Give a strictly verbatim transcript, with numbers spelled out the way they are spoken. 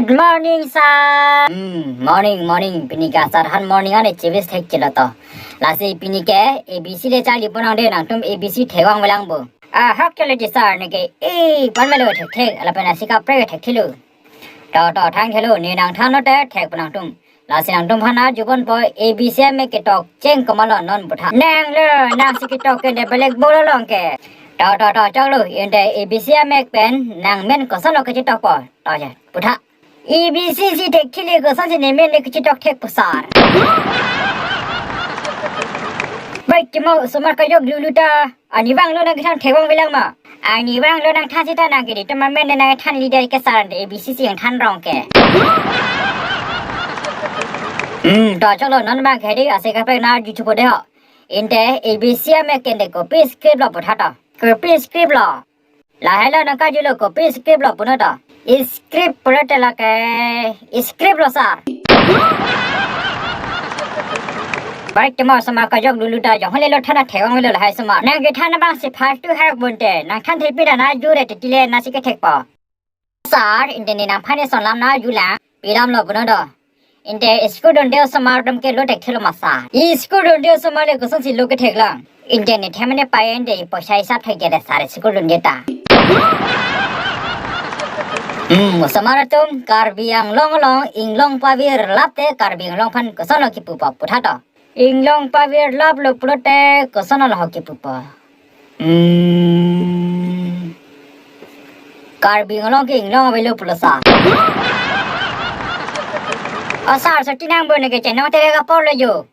Good morning, sir. Hmm, morning, morning. Pini ke sir aphan morning an chevis thek chilo to. Lasi pini ke A B C le charli ponang de, nangtum A B C thek vangvelang bo. Ah, hok chalo ji sir, neke, eh, pon melo thekthek, lapen asi kaprek thekthelo. To, to, thangthelo, ne nangthanlo te thek po nangtum. Lasi nangtum aphan arjupon po, A B C amek ketok cheng komatlo non putha. Nang lo, nangsi ketok ke de blackboard along ke. To, to, to, choklo, ante A B C amek pen nangmen kosonlo kechitokpo. To je, putha. A B C si thekthele, kosonsi nemen le kechitok thekpo sir? Bai kemo osomar kajok lulu ta. Arnivang lo nang kethan thek vangvelang ma? Arnivang lo nangthan seta nang kedi to mamen nang than leader ke sir, ante A B C si nangthan rong ke. Hmm, to choklo, non bang kedi asi kaprek nang arju thupo de ho. Ante A B C amek ke de copy script lo putha to. Copy script lo. Lahai lo nang karjulo copy script lo punon to. Script pulote lake script lo sir. Bai kemo osomar kajok lulu ta, jong hole lo than thek vangvelo lahai osomar. Nang kethan abang si first to hak bunte. Nangthan thekpik nang arju re titile nangsi kethekpo. Sir, ante ne nangphan eson lam nang arjulang. Pi lam lo punon to. Ante school dunde osomar atum ke lo thekthelo ma sir? School dunde osomar le kosonsi lo ketheklang? Ante ne themane pai ante poisa hisap thekje de sir, school dunde ta. Hmm, osomar atum, Karbi Anglong along inglong pavirlap te Karbi Anglong aphan kosonlo kipupo putha to. Inglong pavirlaplo pulote kosonlo ho kipupo? Hmm. Karbi Anglong ke inglong avelo pulo sir. O sir, so tinang bo, neke chenong tere kapor lo jo.